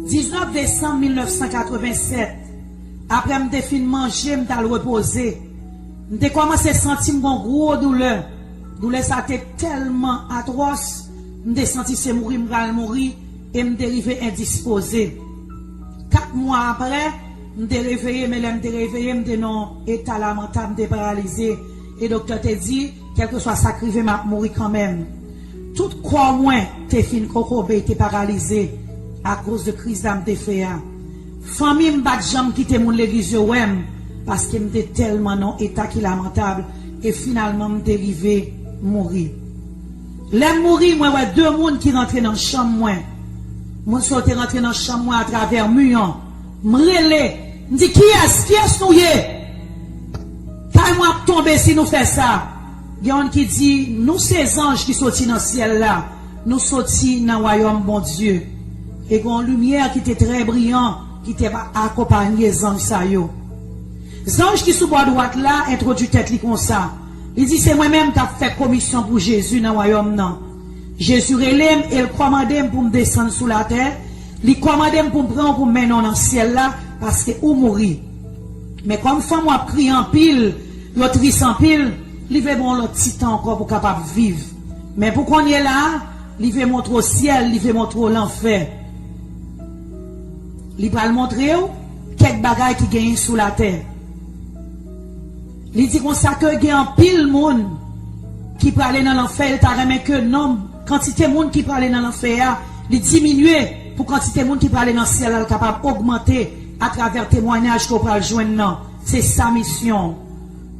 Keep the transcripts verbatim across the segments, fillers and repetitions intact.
Diznèf desanm mil nèf san katrevennsèt, apre m te fin manje, m t al repoze, m te kòmanse santi m gon gwo doulè. Doulè sa te tèlman atwòs, m te santi se mouri m pral mouri e m te rive endispoze. Kat mwa apre, m te reveye, men lè m te reveye, m te nan yon eta lamantab, m te paralize. E doktè te di, kèlkeswa sa k rive m, m ap mouri kanmenm. Tout kò mwen te fin kokobe, te paralize akoz de kriz la m te fè a. Fanmi m pa t janm kite moun legliz yo wè m, paske m te tèlman nan yon eta ki lamantab, e finalman m te rive mouri. Lè m mouri, mwen wè de moun ki rantre nan chanm mwen. Moun sa yo te rantre nan chanm mwen atravè mi an. M rele, m di, "Kiyès? Kiyès nou ye? Kay mwen ap tonbe si nou fè sa." Gen youn ki di, "Nou se zanj ki soti nan syèl la. Nou soti nan wayòm Bondye." E gen yon limyè ki te trè briyan, ki te akonpanye zanj sa yo. Zanj ki sou bò dwat la entwodui tèt li konsa. Li di, "Se mwen menm k ap fè komisyon pou Jezi nan wayòm nan." Jezi rele m e l kòmande m pou m desann sou latè. Li kòmande m pou m pran w pou m mennen w nan syèl la, paske ou mouri. Men kòm fanm w ap kriye anpil, yo tris anpil, li vle ba w yon lòt ti tan ankò pou w kapab viv. Men pou kounye la a, li vle montre w syèl, li vle montre w lanfè. Li pral montre w kèk bagay ki genyen sou latè. Li di konsa ke gen anpil moun ki prale nan lanfè, e l ta renmen ke nonb, kantite moun ki prale nan lanfè a, li diminye pou kantite moun ki prale nan syèl la, l kapab ogmante atravè temwayaj ke w pral jwenn nan. Se sa misyon w.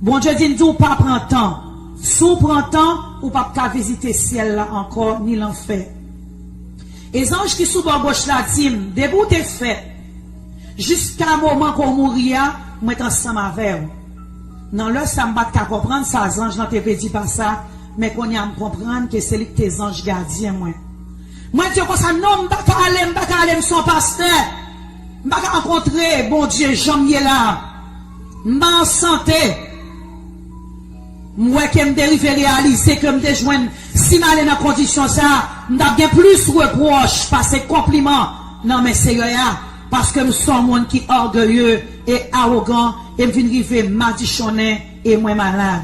Bondye di n di w pa pran tan. Si w pran tan, ou p ap ka vizite syèl la ankò, ni lanfè. E zanj ki sou bò goch la di m, "Depi w te fèt, jiska moman ke w mouri a, mwen t ansanm avè w." Nan lè sa, m pa t ka konprann sa zanj lan te vle di pa sa, men kounye a m konprann ke se li ki te zanj gadyen mwen. Mwen di yo konsa, "Non, m pa ka ale, m pa ka ale, m se yon pastè. M pa ka rankontre Bondye jan m ye la. M pa an sante." M wè ke m te rive reyalize ke m te jwenn, si m ale nan kondisyon sa a, m t ap gen plis repwòch pase konpliman nan men Seyè a, paske m se yon moun ki ògeye e awogan, e m vin rive madichonnen e mwen malad.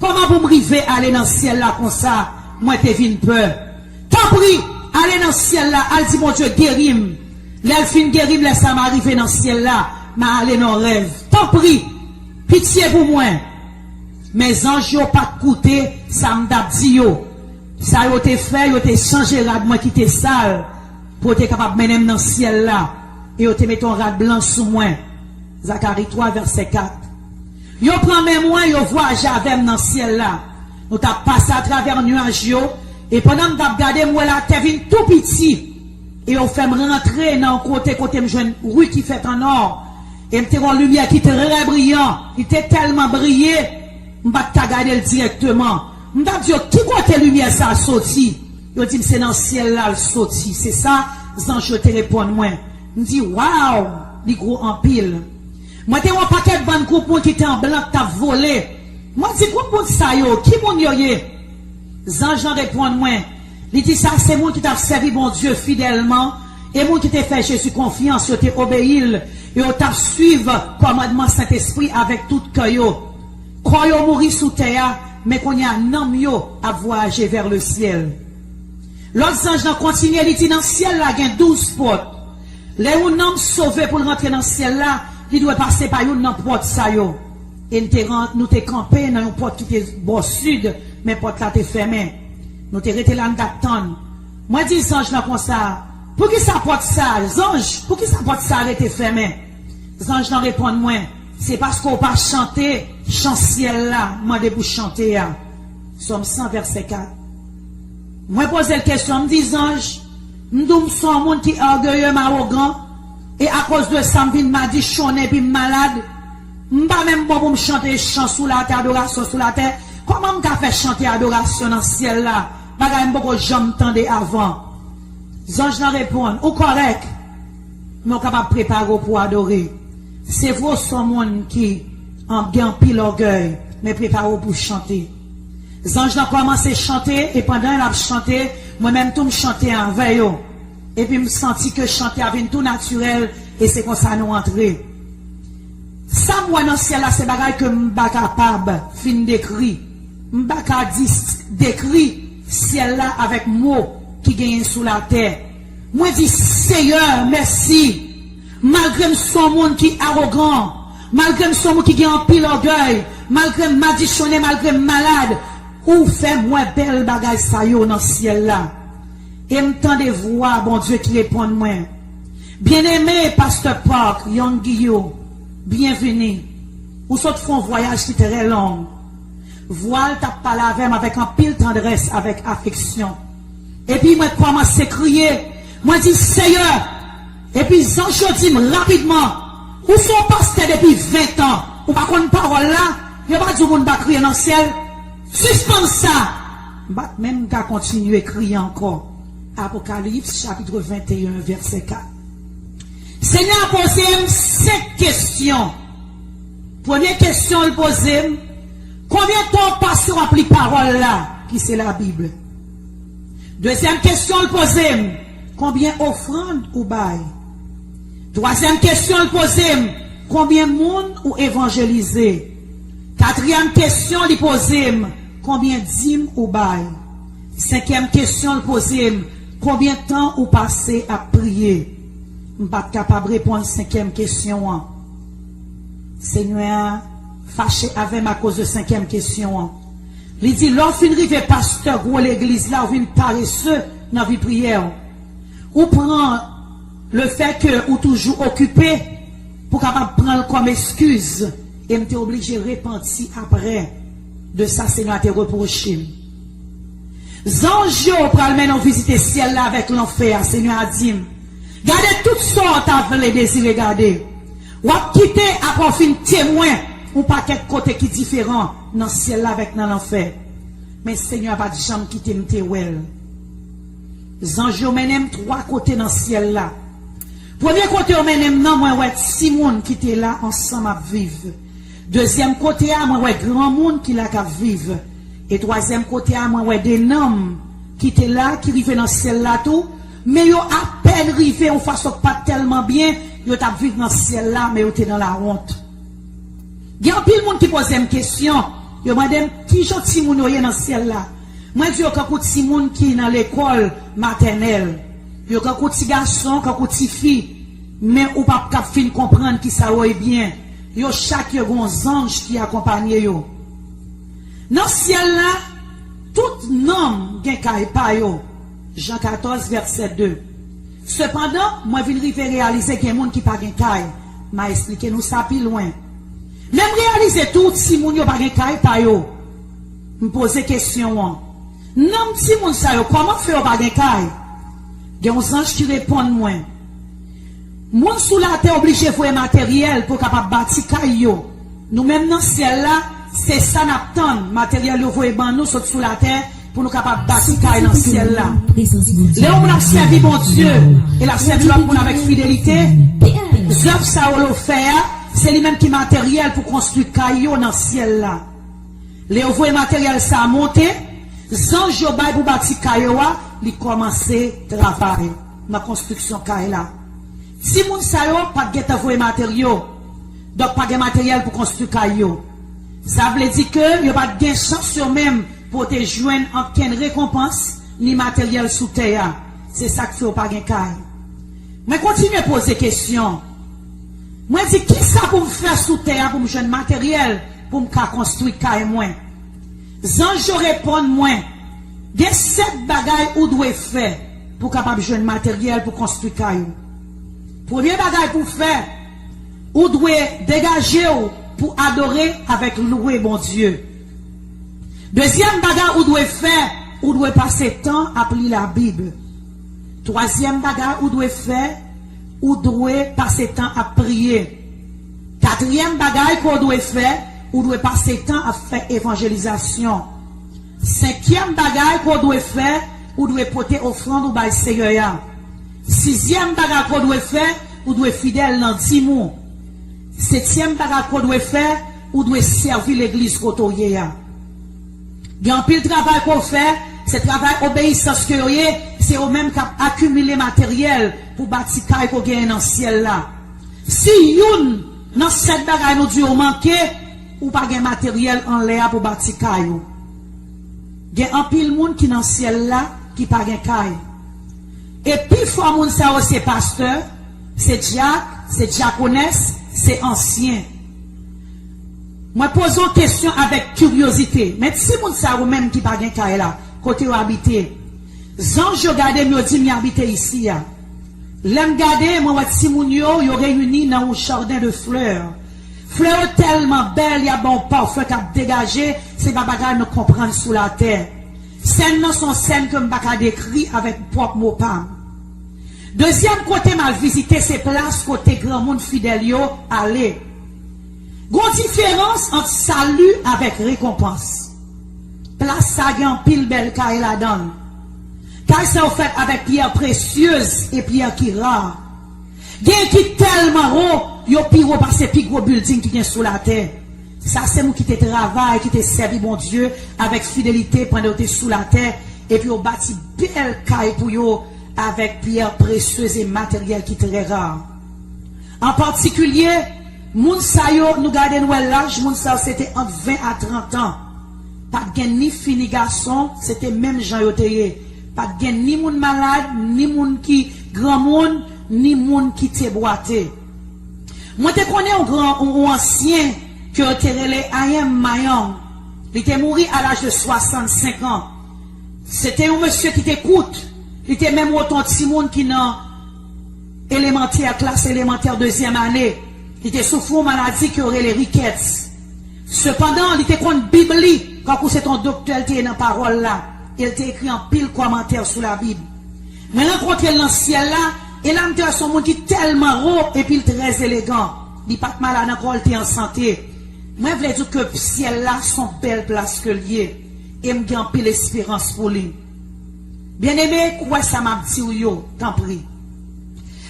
Kòman pou m rive ale nan syèl la konsa? Mwen te vin pè. Tanpri, ale nan syèl la, al di Bondye geri m. Lè l fin geri m, lè sa m a rive nan syèl la, m a ale nan rèv. Tanpri, pitye pou mwen. Men zanj yo pa t koute sa m t ap di yo. Sa yo te fè, yo te chanje rad mwen ki te sal, pou yo te kapab mennen m nan syèl la, e yo te mete yon rad blan sou mwen. Zakari twa, vèsè kat. Yo pran men mwen, yo vwayaje avè m nan syèl la. Nou t ap pase atravè nyaj yo, e pandan m t ap gade, m wè latè vin tou piti. E yo fè m rantre nan yon kote, kote m jwenn ri ki fèt an nò. E m te wè yon limyè ki trè briyan, li te tèlman briye, m pa t ka gade l dirèkteman. M t ap di yo, "Ki kote limyè sa a soti?" Yo di m, "Se nan syèl la l soti." Se sa zanj yo te reponn mwen. M di, "Waw, li gwo anpil." Mwen te wè yon pakèt bann gwoup moun ki te an blan k t ap vole. Mwen di, "Gwoup moun sa yo, ki moun yo ye?" Zanj lan reponn mwen, li di, "Sa se moun ki t ap sèvi Bondye fidèlman, e moun ki te fè Jezi konfyans, yo te obeyi l, e yo t ap suiv kòmandman Sentespri avèk tout kè yo. Kò yo mouri sou tè a, men kounye a nanm yo ap vwayaje vè le syèl." Lòt zanj lan kontinye, li di, "Nan syèl la gen douz pòt. Lè yon nanm sove pou l rantre nan syèl la, li dwe pase pa youn nan pòt sa yo." E n te ran-, nou te kanpe nan yon pòt ki te bò sid, men pòt la te fèmen. Nou te rete la, n t ap tann. Mwen di zanj lan konsa, "Poukisa pòt sa, zanj, poukisa pòt sa rete fèmen?" Zanj lan reponn mwen, "Se paske w pa chante chan syèl la mande pou chante a." Sòm san, vèsè kat. Mwen poze l kesyon, m di, "Zanj, m di w m se yon moun ki ògeye, m awogan, e akoz de sa m vin madichonnen epi m malad. M pa menm bon pou m chante chan sou latè, adorasyon sou latè. Kòman m ka fè chante adorasyon nan syèl la? Bagay m poko janm tande avan." Zanj lan reponn, "Ou kòrèk, men w kapab prepare w pou adore. Se vre w se yon moun ki an-, gen anpil ògèy, men prepare w pou chante." Zanj lan kòmanse chante, e pandan l ap chante, mwen menm tou m chante avè yo. epi m santi ke chante a vin tou natirèl, e se konsa nou antre. Sa m wè nan syèl la, se bagay ke m pa kapab fin dekri. M pa ka dis-, dekri syèl la avèk mo ki genyen sou latè. Mwen di, Seyè, mèsi. Malgre m se yon moun ki awogan, malgre m se yon moun ki gen anpil ògèy, malgre m madichonnen, malgre m malad, ou fè m wè bèl bagay sa yo nan syèl la. E m tande vwa Bondye ki reponn mwen. Byeneme, Pastè Park, Young Guillou, byenvini. Ou sot fè yon vwayaj ki trè long. Vwa l t ap pale avè m avèk anpil tandrès, avèk afeksyon. Epi mwen kòmanse kriye. Mwen di, Seyè, epi zanj yo di m rapidman, ou se yon pastè depi ven tan, ou pa konn pawòl la, yo pa di w moun pa kriye nan syèl, sispann sa. M pa t menm ka kontinye kriye ankò. Apokalips, chapit venteyen, vèsè kat. Senyè a poze m senk kesyon. Premye kesyon l poze m, konbyen tan w pase w ap li pawòl la, ki se Labib? Dezyèm kesyon l poze m, konbyen ofrann ou bay? Twazyèm kesyon l poze m, konbyen moun ou evanjelize? Katriyèm kesyon li poze m, konbyen dim ou bay? Senkyèm kesyon l poze m, konbyen tan ou pase ap priye? M pa t kapab reponn senkyèm kesyon an. Senyè a fache avè m akoz de senkyèm kesyon an. Li di, lè w fin rive pastè gwo legliz la, ou vin parese nan vi priyè w. Ou pran lefètke ou toujou okipe pou kapab pran l kòm eskiz, e m te oblije repanti apre de sa Senyè a te repwoche m. Zanj yo pral mennen w vizite syèl la avèk lanfè a, Senyè a di m. Gade tout sa w ta vle dezire gade. W ap kite apre w fin temwen yon pakèt kote ki diferan nan syèl la avèk nan lanfè. Men Senyè a pa t janm kite m te wè l. Zanj yo mennen m twa kote nan syèl la. Premye kote yo mennen m nan, mwen wè timoun ki te la ansanm ap viv. Dezyèm kote a, mwen wè granmoun ki la k ap viv. E twazyèm kote a, mwen wè de nanm ki te la, ki rive nan syèl la tou, men yo apèn rive yon fason k pa t tèlman byen, yo t ap viv nan syèl la, men yo te nan lawont. Gen anpil moun ki poze m kesyon, yo mande m kijan timoun yo ye nan syèl la. Mwen di yo kankou timoun ki nan lekòl matènèl. Yo kankou ti gason, kankou ti fi, men ou p ap kab fin konprann kisa yo ye byen. Yo chak yo gen yon zanj ki akonpanye yo. Nan syèl la, tout nanm gen kay pa yo. Jan katòz, vèsè de. Sepandan, mwen vin rive reyalize gen moun ki pa gen kay. M a esplike nou sa pi lwen. Men m reyalize tou, timoun yo pa gen kay pa yo. M poze kesyon an. Nanm timoun sa yo, kòman fè yo pa gen kay? Gen yon zanj ki reponn mwen. Moun sou latè oblije voye materyèl pou kapab bati kay yo. Nou menm nan syèl la, se sa n ap tann, materyèl yo voye ban nou sot sou latè pou nou kapab bati kay nan syèl la. Lè yon moun ap sèvi Bondye e l ap sèvi lòt moun avèk fidelite, zèv sa yo l ofè a, se li menm ki materyèl pou konstwi kay yo nan syèl la. Lè yo voye materyèl sa a monte, zanj yo bay pou bati kay yo a, li kòmanse travay nan konstriksyon kay la. Timoun sa yo pa t gentan voye materyo, donk pa gen materyèl pou konstwi kay yo. Sa vle di ke yo pa t gen chans yo menm pou yo te jwenn ankenn rekonpans ni materyèl sou tè a. Se sa k fè yo pa gen kay. Mwen kontinye poze kesyon. Mwen di, kisa pou m fè sou tè a pou m jwenn materyèl pou m ka konstwi kay mwen? Zanj yo reponn mwen, gen sèt bagay ou dwe fè pou w kapab jwenn materyèl pou konstwi kay ou. Premye bagay pou w fè, ou dwe degaje w pou adore avèk lwe Bondye. Dezyèm bagay ou dwe fè, ou dwe pase tan ap li Labib. Twazyèm bagay ou dwe fè, ou dwe pase tan ap priye. Katriyèm bagay ke w dwe fè, ou dwe pase tan ap fè evanjelizasyon. Senkyèm bagay ke w dwe fè, ou dwe pote ofrann ou bay Seyè a. Sizyèm bagay ke w dwe fè, ou dwe fidèl nan dim ou. Setyèm bagay ke w dwe fè, ou dwe sèvi legliz kote w ye a. Gen anpil travay ke w fè, se travay obeyisans ke yo ye, Se ou menm k ap akimile materyèl pou bati kay ke w genyen nan syèl la. Si youn nan sèt bagay nou di yo manke, ou pa gen materyèl anlè a pou bati kay ou. Gen anpil moun ki nan syèl la ki pa gen kay. E pifò moun sa yo se pastè, se dyak, se dyakonès, se ansyen. Mwen poze yon kesyon avèk kiryozite. Men timoun sa yo menm ki pa gen kay la, kote yo abite? Zanj yo gade m, yo di m y abite isi a. Lè m gade, mwen wè timoun yo, yo reyini nan yon jaden de flè. Flè yo tèlman bèl, y ap ba yon pafè k ap degaje, se pa bagay nou konprann sou latè. Sèn nan se yon sèn ke m pa ka dekri avèk pwòp mo pa m. Dezyèm kote m al vizite, se plas kote granmoun fidèl yo ale. Gon diferans ant sali avèk rekonpans. Plas sa gen anpil bèl kay ladan l. Kay sa yo fèt avèk pyè presyez e pyè ki ra. Gen ki tèlman wo, yo pi wo pase pi gwo bilding ki gen sou latè. Sa se moun ki te travay, ki te sèvi Bondye avèk fidelite pandan yo te sou latè, epi yo bati bèl kay pou yo avèk pyè presyez e materyèl ki trè ra. An patikilye, moun sa yo, nou gade, nou wè laj moun sa yo, se te ant ven a trant an. Pa t gen ni fi ni gason, se te menm jan yo te ye. Pa t gen ni moun malad, ni moun ki granmoun, ni moun ki te bwate. Mwen te konnen yon gran, yon, yon ansyen ke yo te rele I M Mayong. Li te mouri a laj de swasannsenk an. Se te yon mesye ki te kout. Li te menm wo tan yon timoun ki nan elemantè, klas elemantè, dezyèm ane. Li te soufri yon maladi ke yo rele rikèts. Sepandan, li te konn Bib li, kankou se te yon doktè l te ye nan pawòl la. E l te ekri anpil kòmantè sou Labib. Mwen rankontre l nan syèl la, e la m te wè se yon moun ki tèlman wo epi l trè elegan. Li pa t malad ankò, l te an sante. Mwen vle di w ke syèl la se yon bèl plas ke l ye, e m gen anpil esperans pou li. Byeneme, kwè sa m ap di w yo, tanpri.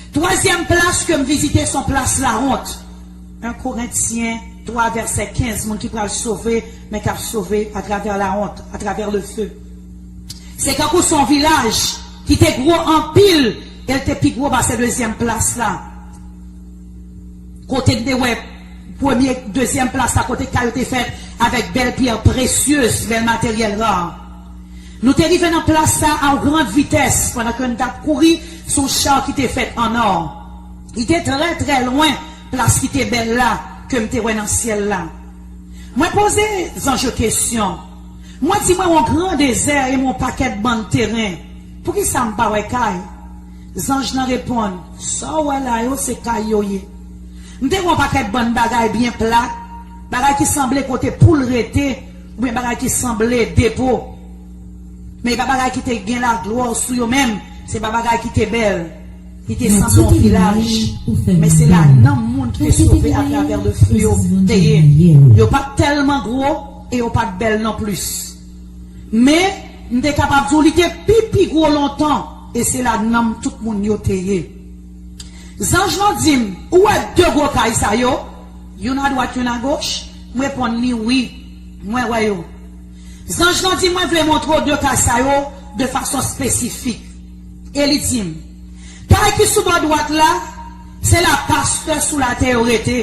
Twazyèm plas ke m vizite se yon plas lawont. En Korentyen twa vèsè kenz, moun ki pral sove, men k ap sove atravè lawont, atravè le feu. Se kankou se yon vilaj ki te gwo anpil, e l te pi gwo pase dezyèm plas la. Kote n te wè premye, dezyèm plas la, kote kay yo te fèt avèk bèl pyè presyez, bèl materyèl ra. Nou te rive nan plas sa a yon gran vitès pandan ke n t ap kouri sou yon cha ki te fèt an nò. Li te trè, trè lwen plas ki te bèl la ke m te wè nan syèl la. Mwen poze zanj yo kesyon. Mwen di, mwen wè yon gran dezè e mwen yon pakèt bann teren. Poukisa m pa wè kay? Zanj lan reponn, sa w wè la yo, se kay yo ye. M te wè yon pakèt bann bagay byen plat, bagay ki sanble kote poul rete, oubyen bagay ki sanble depo. Men e pa bagay ki te gen laglwa sou yo menm, se pa bagay ki te bèl. Li te sanble yon vilaj, men se la nanm moun ki te sove atravè le feu yo te ye. Yo pa t tèlman gwo e yo pa t bèl non plis. Men, m te kapab di w li te pi, pi gwo lontan, e se la nanm tout moun yo te ye. Zanj lan di m, ou wè de gwo kay sa yo? Youn adwat, youn agoch? M reponn li, wi, mwen wè yo. Zanj lan di, mwen vle montre w de kay sa yo de fason espesifik. E li di m, kay ki sou bò dwat la, se la pastè sou latè yo rete,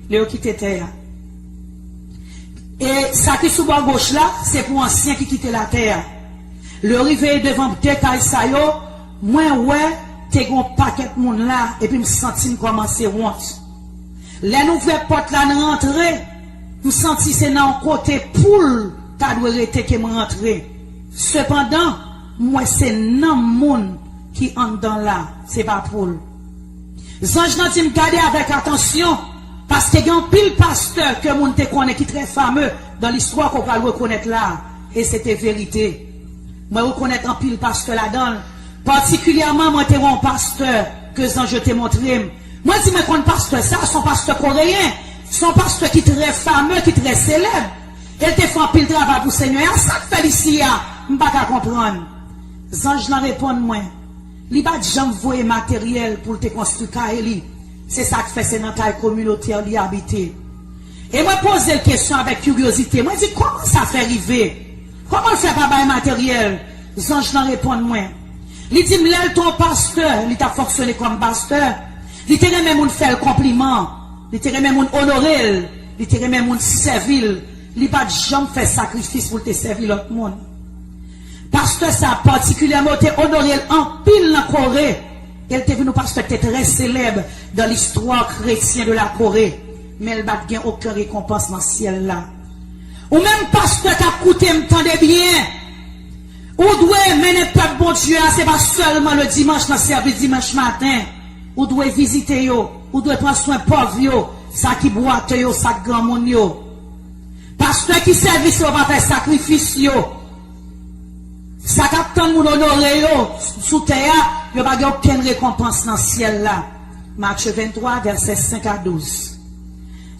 lè yo kite tè a. E sa ki sou bò goch la, se pou ansyen ki kite latè a. Lè yo rive devan de kay sa yo, mwen wè te gen yon pakèt moun la, epi m santi m kòmanse wont. Lè n ouvè pòt la, n rantre, m santi se nan yon kote poul ta dwe rete ke m rantre. Sepandan, m wè se nanm moun ki anndan la, se pa poul. Zanj lan di m gade avèk atansyon, paske gen anpil pastè ke moun te konnen ki trè fame dan listwa ke w pral rekonèt la, e se te verite. Mwen rekonèt anpil pastè ladan l, patikilyèman mwen te wè yon pastè ke zanj yo te montre m. Mwen di mwen konn pastè sa, se yon pastè koreyen, se yon pastè ki trè fame, ki trè selèb. E l te fè anpil travay pou Senyè a, sa k fè l isi a, m pa ka konprann. Zanj lan reponn mwen, li pa t janm voye materyèl pou l te konstwi kay li. Se sa k fè se nan kay kominotè li abite. E mwen poze l kesyon avèk kiryozite. Mwen di, kòman sa fè rive? Kòman l fè pa bay materyèl? Zanj lan reponn mwen, Li di m lè l te yon pastè, li t ap fonksyone kòm pastè, li te renmen moun fè l konpliman, li te renmen moun onore l, li te renmen moun sèvi l, li pa t janm fè sakrifis pou l te sèvi lòt moun. Pastè sa a patikilyèman, yo te onore l anpil nan Kore, e l te vin yon pastè ki te trè selèb dan listwa kretyen de la Kore, men l pa t gen okenn rekonpans nan syèl la. Ou menm pastè k ap koute m, tande byen. Ou dwe mennen pèp Bondye a, se pa sèlman le dimanch nan sèvis dimanch maten. Ou dwe vizite yo, ou dwe pran swen pòv yo, sa ki bwate yo, sa k granmoun yo. Pastè ki sèvi yo pa fè sakrifis yo. Sa k ap tann moun onore yo sou tè a, yo pa gen okenn rekonpans nan syèl la. Matye venntwa, vèsè senk a douz.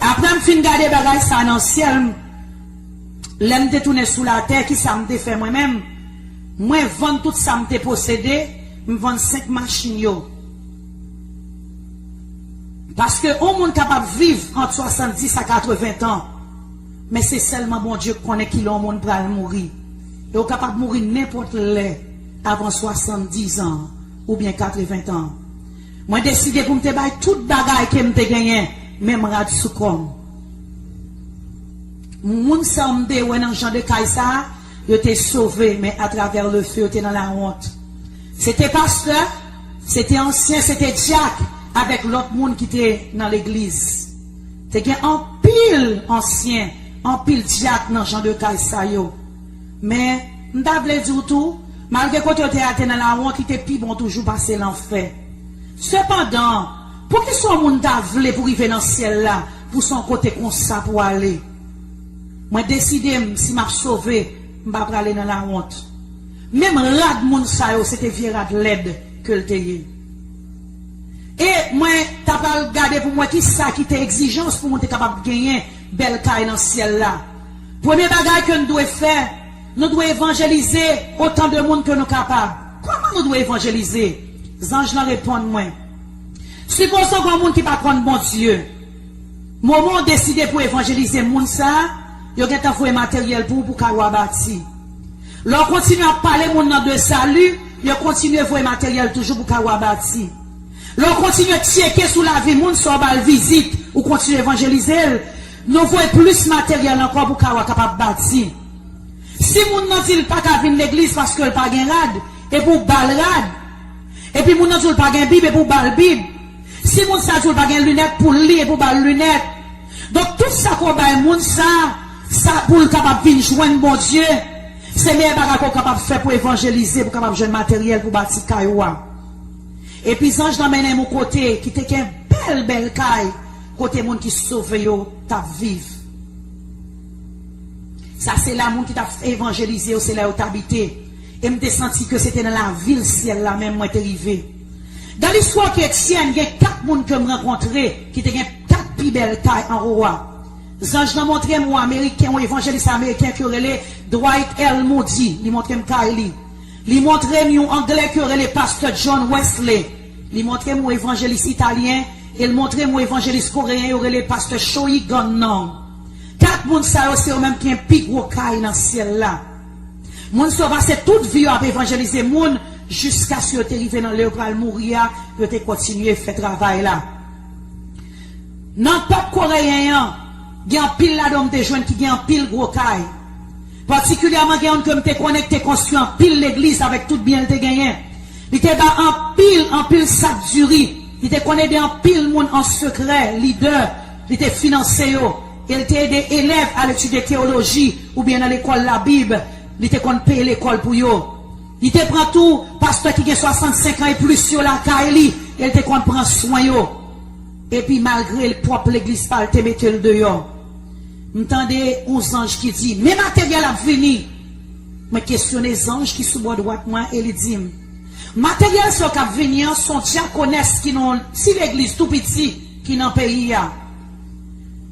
Apre m fin gade bagay sa nan syèl, lè m te tounen sou latè, ki sa m te fè mwen menm? Mwen vann tout sa m te posede, m vann senk machin yo. Paske yon moun kapab viv ant swasanndis a katreven tan, men se sèlman Bondye k konnen kilè yon moun pral mouri. E w kapab mouri nenpòt lè avan swasanndis an oubyen katreven tan. Mwen deside pou m te bay tout bagay ke m te genyen, menm rad sou kò m. Moun sa yo m te wè nan jan de kay sa a, yo te sove, men atravè lefe, yo te nan lawont. Se te pastè, se te ansyen, se te dyak, avèk lòt moun ki te nan legliz. Te gen anpil ansyen, anpil dyak nan jan de kay sa yo. Men, m ta vle di w tou, malgre kote yo te ye a te nan lawont, li te pi bon toujou pase lanfè. Sepandan, poukisa yon moun ta vle pou rive nan syèl la, pou se yon kote konsa pou ale? Mwen deside m, si m ap sove, m pa prale nan lawont. Menm rad moun sa yo, se te vye rad lèd ke l te ye. E mwen ta pral gade pou m wè ki sa ki te egzijans pou moun te kapab genyen bèl kay nan syèl la. Premye bagay ke n dwe fè, nou dwe evanjelize otan de moun ke nou kapab. Kòman nou dwe evanjelize? Zanj lan reponn mwen. Sipoze gen yon moun ki pa konn Bondye. Moman w deside pou evanjelize moun sa a, yo gentan voye materyèl pou ou pou kay ou a bati. Lè w kontinye ap pale moun nan de sali, yo kontinye voye materyèl toujou pou kay ou a bati. Lè w kontinye tcheke sou lavi moun sa w ba l vizit, ou kontinye evanjelize l, nou voye plis materyèl ankò pou kay ou a kapab bati. Si moun nan di l pa ka vin legliz paske l pa gen rad, epi w ba l rad. Epi moun nan di w l pa gen bib, epi w ba l bib. Si moun sa di w l pa gen linèt pou l li, epi w ba l linèt. Donk, tout sa ke w bay moun sa, sa pou l kapab vin jwenn Bondye, se meyè bagay ke w kapab fè pou evanjelize, pou kapab jwenn materyèl pou bati kay ou a. Epi zanj lan mennen m yon kote ki te gen bèl, bèl kay, kote moun ki sove yo t ap viv. Sa se la moun ki t ap evanjelize yo, se la yo t abite. E m te santi ke se te nan lavil syèl la menm mwen te rive. Dan listwa kretyèn, gen kat moun ke m rankontre ki te gen kat pi bèl kay anwo a. Zanj lan montre m yon Ameriken, yon evanjelis ameriken ke yo rele Dwight L. Moody. Li montre m kay li. Li montre m yon Anglè ke yo rele Pastè John Wesley. Li montre m yon evanjelis italyen, e l montre m yon evanjelis koreyen yo rele Pastè Shoyi Gannong. Kat moun sa yo se yo menm ki gen pi gwo kay nan syèl la. Moun sa yo pase tout vi yo ap evanjelize moun, jiskaske yo te rive nan lè yo pral mouri a, yo te kontinye fè travay la. Nan pèp koreyen an, gen anpil ladan yo m te jwenn ki gen anpil gwo kay. Patikilyèman, gen youn ke m te konnen ki te konstwi anpil legliz avèk tout byen l te genyen. Li te bay anpil, anpil sak diri. Li te konn ede anpil moun an sekrè, lidè. Li te finanse yo. E l te ede elèv al etidye teyoloji oubyen nan lekòl Labib. Li te konn peye lekòl pou yo. Li te pran tou pastè ki gen swasannsenk an e plis yo lakay li, e l te konn pran swen yo. Epi malgre l pwòp legliz pa l te mete l deyò. M tande yon zanj ki di, "Men materyèl ap vini." Mwen kesyone zanj ki sou bò dwat mwen e li di m, "Materyèl sa yo k ap vini an, se yon dyakonès ki nan yon ti legliz tou piti ki nan peyi a.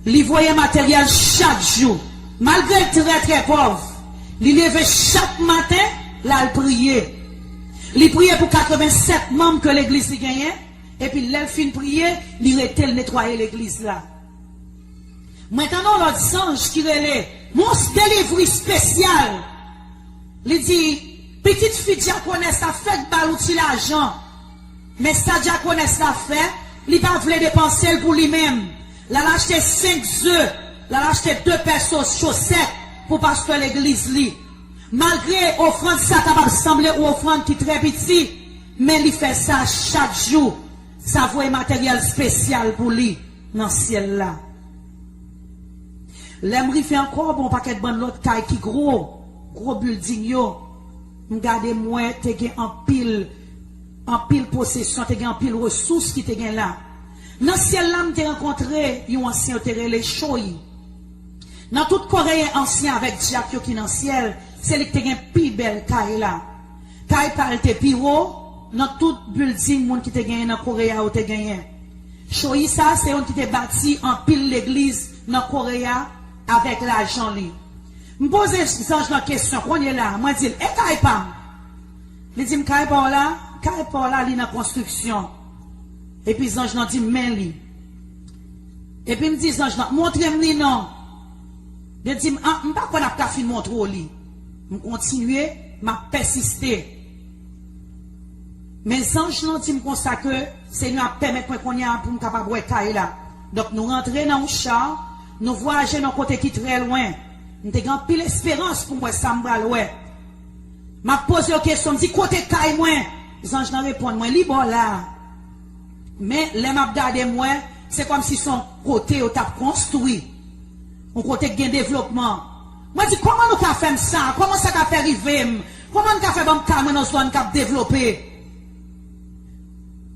Li voye materyèl chak jou. Malgre l trè, trè pòv, li leve chak maten, l al priye. Li priye pou katrevennsèt manm ke legliz li genyen, epi lè l fin priye, li rete, l netwaye legliz la." Mwen tande yon lòt zanj ki rele, yon delivri espesyal. Li di, Pitit fi dyakonès la fèk ba l yon ti lajan. Men sa dyakonès la fè, li pa vle depanse l pou li menm. L al achte senk ze, l al achte de pè so-, chosèt pou pastè legliz li. Malgre ofrann sa kapab sanble yon ofrann ki trè piti, men li fè sa chak jou. Sa voye materyèl espesyal pou li nan syèl la. Lè m rive ankò, bon, pakèt bann lòt kay ki gwo, gwo bilding yo, m gade, m wè te gen anpil, anpil posesyon, te gen anpil resous ki te gen la. Nan syèl la, m te rankontre yon ansyen yo te rele Choyi. Nan tout Koreyen ansyen avèk dyak yo ki nan syèl, se li ki te gen pi bèl kay la. Kay pa l te pi wo nan tout bilding moun ki te genyen nan Koreya yo te genyen. Choyi sa a se youn ki te bati anpil legliz nan Koreya avèk lajan li. M poze zanj lan kesyon kounye la, mwen di l, "E kay pa m?" Li di m, "Kay pa w la, kay pa w la, li nan konstriksyon." Epi zanj lan di m, "Men li." Epi m di zanj lan, "Montre m li non." Li di m, "Ah, m pa kwè n ap ka fin montre w li." M kontinye, m ap pèsiste. Men zanj lan di m konsa ke Senyè ap pèmèt mwen kounye a pou m kapab wè kay la. Donk, nou rantre nan yon cha, nou vwayaje nan kote ki trè lwen. M te gen anpil esperans pou m wè sa m pral wè. M ap poze yo kesyon, m di, "Kote kay mwen?" Zanj lan reponn mwen, "Li bò la." Men, lè m ap gade, m wè, se kòmsi se yon kote yo t ap konstwi. Yon kote k gen devlopman. Mwen di, "Kòman nou ka fè m sa? Kòman sa ka fè rive m? Kòman n ka fè ban m kay mwen nan zòn k ap devlope?"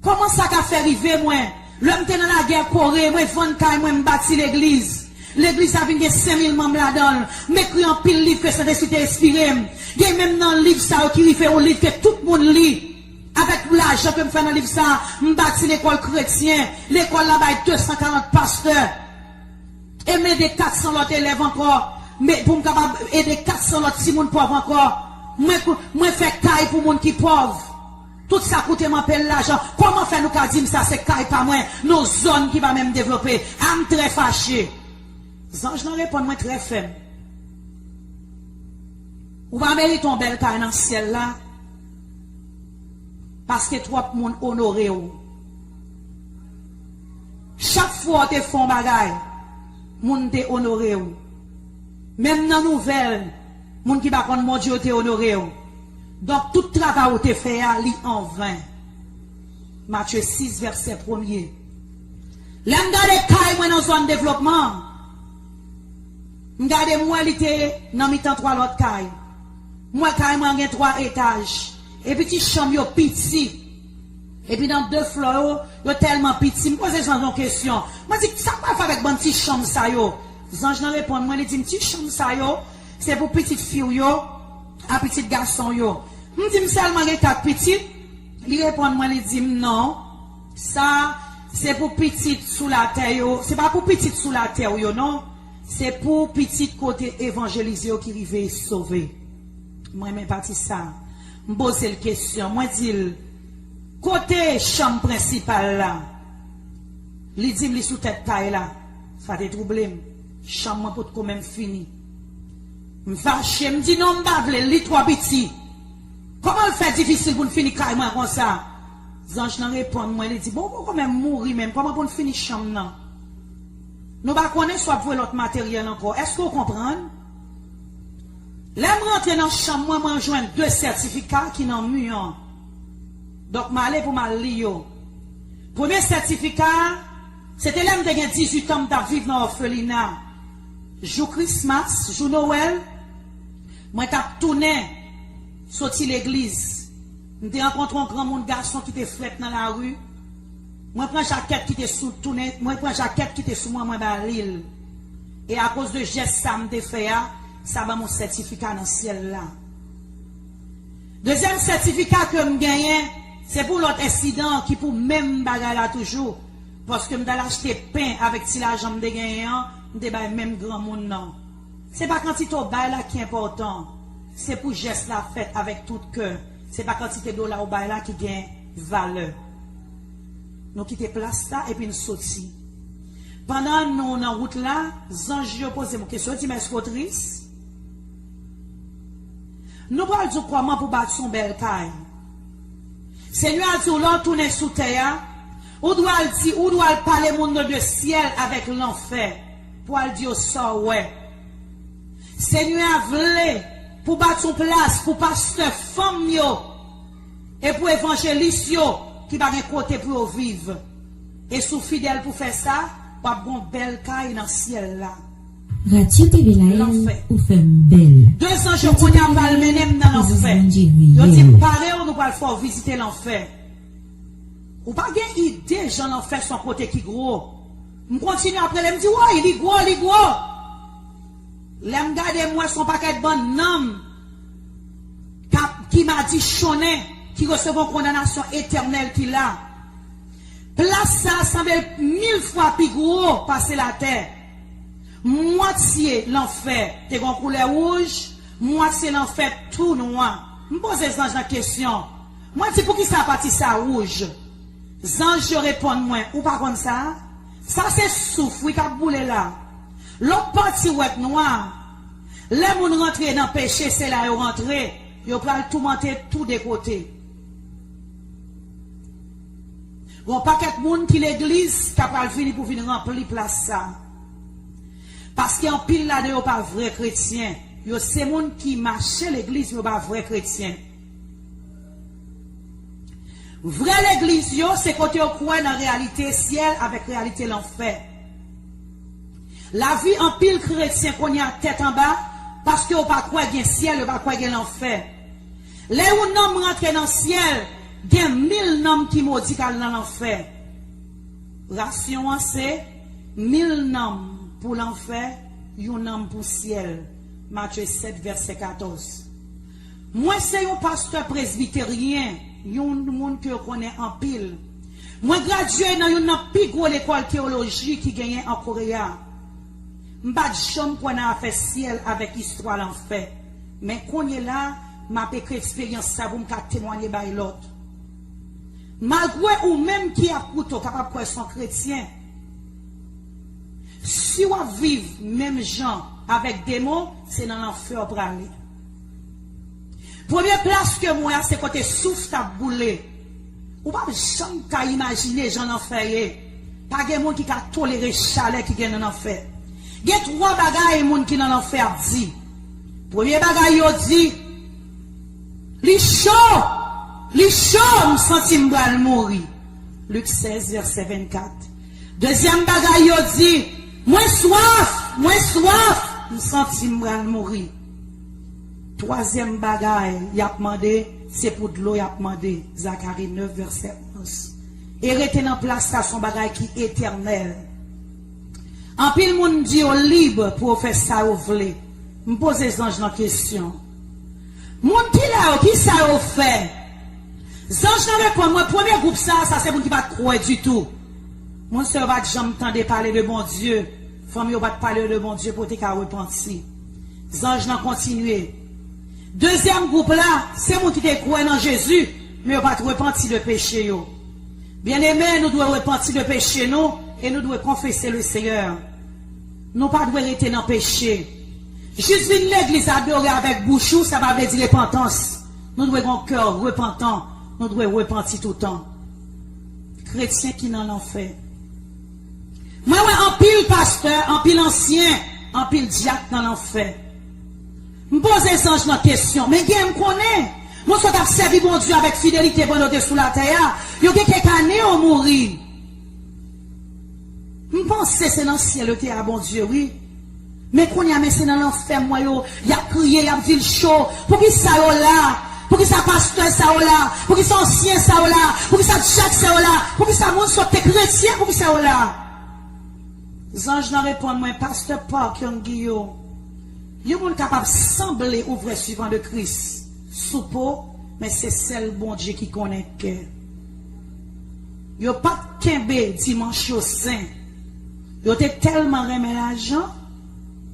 Kòman sa ka fè rive mwen? Lè m te nan lagè Kore, mwen vann kay mwen, m bati legliz. Legliz la vin gen senk mil manm ladan l. M ekri anpil liv ke Sentespri te enspire m. Gen menm nan liv sa yo ki rive yon liv ke tout moun li. Avèk lajan ke m fè nan liv sa, m bati lekòl kretyen. Lekòl la bay de san karant pastè. E m ede kat san lòt elèv ankò. Men pou m kapab ede kat san lòt timoun pòv ankò. Mwen, mwen fè kay pou moun ki pòv. Tout sa koute m anpil lajan. Kòman fè nou ka di m sa se kay pa mwen, nan zòn ki pa menm devlope? A m trè fache. Zanj lan reponn mwen trè fèm. Ou pa merite yon bèl kay nan syèl la, paske twòp moun onore w. Chak fwa w te fè yon bagay, moun te onore w. Menm nan nouvèl, moun ki pa konn Bondye yo te onore w. Donk, tout travay ou te fè a, li anven. Matye sis, vèsè premye. Lè m gade kay mwen nan zòn devlopman, m gade m wè li te nan mitan twa lòt kay. M wè kay mwen an gen twa etaj. Epi ti chanm yo piti. Epi nan de flò yo, yo tèlman piti. M poze zanj lan yon kesyon. Mwen di, "Sa k pral fè avèk bann ti chanm sa yo?" Zanj lan reponn mwen, li di m, "Ti chanm sa yo, se pou pitit fi w yo, a pitit gason w yo." M di m, "Sèlman gen kat pitit?" Li reponn mwen, li di m, "Non, sa se pou pitit sou latè yo, se pa pou pitit sou latè w yo, non. Se pou pitit kote evanjelize yo ki rive sove." Mwen renmen pati sa. M poze l kesyon. Mwen di l, "Kote chanm prensipal la?" Li di m li sou tèt kay la. Sa te twouble m. Chanm mwen potko menm fini. M fache, m di, "Non, m pa vle l, li twò piti. Kòman l fè difisil pou n fini kay mwen konsa?" Zanj lan reponn mwen, li di, "Bon, ou poko menm mouri menm, kòman pou n fini chanm nan? Nou pa konnen si w ap voye lòt materyèl ankò. Èske w konprann?" Lè m rantre nan chanm mwen, mwen jwenn de sètifika ki nan mi an. Donk, m ale pou m al li yo. Premye sètifika a, se te lè m te gen dizuit an, m t ap viv nan òfelina. Jou Krismas, jou Nowèl, mwen t ap tounen soti legliz. M te rankontre yon granmoun gason ki te frèt nan lari. Mwen pran jakèt ki te sou tounen, mwen pran jakèt ki te sou mwen, mwen ba li l. E akoz de jès sa m te fè a, sa ban m yon sètifika nan syèl la. Dezyèm sètifika ke m genyen, se pou lòt ensidan ki pou menm bagay la toujou. Paske m t al achte pen avèk ti lajan m te genyen an, m te bay menm granmoun nan. Se pa kantite w bay la ki enpòtan, se pou jès la fèt avèk tout kè. Se pa kantite dola w bay la ki gen valè. Nou kite plas la epi n soti. Pandan nou nan wout la, zanj yo poze m yon kesyon, yo di m, "Èske w tris?" Nou pral di w kòman pou w bati yon bèl kay. Senyè a di w lè w tounen sou tè a, ou dwe al di, ou dwe al pale moun yo de syèl avèk lanfè pou al di yo sa w wè. Senyè a vle pou w bati yon plas pou pastè fanm yo e pou evanjelis yo ki pa gen kote pou yo viv. E si w fidèl pou fè sa, w ap gen yon bèl kay nan syèl la. Radyo T V Layèl, ou fè m bèl. De zanj yo kounye a pral mennen m nan lanfè. Yo di m pare w, nou pral fè w vizite lanfè. Ou pa gen ide jan lanfè se yon kote ki gwo. M kontinye ap rele, m di woy, li gwo, li gwo. Lè m gade, m wè se yon pakèt bann nanm k ap, ki madichonnen, ki resevwa yon kondanasyon etènèl ki la. Plas sa a sanble mil fwa pi gwo pase latè. Mwatye lanfè te gen yon koulè wouj, mwatye lanfè tou nwa. M poze zanj lan kesyon. Mwen di, poukisa pati sa a wouj? Zanj yo reponn mwen, ou pa konn sa? Sa se souf, wi, k ap boule la. Lòt pati w wè k nwa. Lè moun rantre nan peche, se la yo rantre. Yo pral toumante tou de kote. Gon pakèt moun ki legliz k ap pral vini pou vin ranpli plas sa. Paske anpil ladan yo pa vrè kretyen. Yo se moun ki mache legliz, men yo pa vrè kretyen. Vrè legliz yo, se kote yo kwè nan reyalite syèl avèk reyalite lanfè. Lavi anpil kretyen kounye a tèt anba, paske yo pa kwè gen syèl, yo pa kwè gen lanfè. Lè yon nanm rantre nan syèl, gen mil nanm ki modi k al nan lanfè. Rasyon an se mil nanm pou lanfè, yon nanm pou syèl. Matye sèt, vèsè katòz. Mwen se yon pastè presbiteryen, yon moun ke yo konnen anpil. Mwen gradye nan youn nan pi gwo lekòl teyoloji ki genyen an Kore a. M pa t janm kwè nan afè syèl avèk istwa lanfè. Men kounye la, m ap ekri eksperyans sa pou m ka temwanye bay lòt. Malgre ou menm ki ap koute w kapab kwè se yon kretyen, si w ap viv menm jan avèk demon, se nan lanfè w prale. Premye plas ke m wè a, se kote souf t ap boule. Ou p ap janm ka imajine jan lanfè ye. Pa gen moun ki ka tolere chalè ki gen nan lanfè. Gen twa bagay moun ki nan lanfè ap di. Premye bagay yo di, li cho, li cho, m santi m pral mouri. Lik sèz, vèsè vennkat. Dezyèm bagay yo di, mwen swaf, mwen swaf, m santi m pral mouri. Twazyèm bagay y ap mande, se pou dlo y ap mande. Zakari nèf, vèsè onz. E rete nan plas la se yon bagay ki etènèl. Anpil moun di yo lib pou yo fè sa yo vle. M poze zanj lan kesyon. Moun ki la yo, ki sa yo fè? Zanj lan reponn mwen, premye gwoup sa, sa se moun ki pa t kwè ditou. Moun sa yo pa t janm tande pale de Bondye. Fanmi yo pa t pale yo de Bondye pou yo te ka repanti. Zanj lan kontinye. Dezyèm gwoup la, se moun ki te kwè nan Jezi, men yo pa t repanti de peche yo. Byeneme, nou dwe repanti de peche nou e nou dwe konfese le Seyè. Nou pa dwe rete nan peche. Jis vin legliz adore avèk bouch ou, sa pa vle di repantans. Nou dwe gen yon kè repantan. Nou dwe repanti toutan. Kretyen ki nan lanfè. Mwen wè anpil pastè, anpil ansyen, anpil dyak nan lanfè. M poze zanj lan kesyon, men gen m konnen, moun sa t ap sèvi Bondye avèk fidelite pandan yo te sou latè a, yo gen kèk ane yo mouri. M panse se nan syèl yo te a Bondye, wi. Men kounye a, men se nan lanfè m wè yo, y ap kriye, y ap di l cho. Poukisa yo la? Poukisa pastè sa yo la? Poukisa ansyen sa yo la? Poukisa dyak sa yo la? Poukisa moun sòt te kretyen? Poukisa yo la? Zanj lan reponn mwen, pastè Park Hyung Gi yo, yon moun kapab sanble ou vrè swivan de Kris sou po, men se sèl Bondye ki konnen kè. Yo pa t kenbe dimanch yo sen. Yo te tèlman renmen lajan,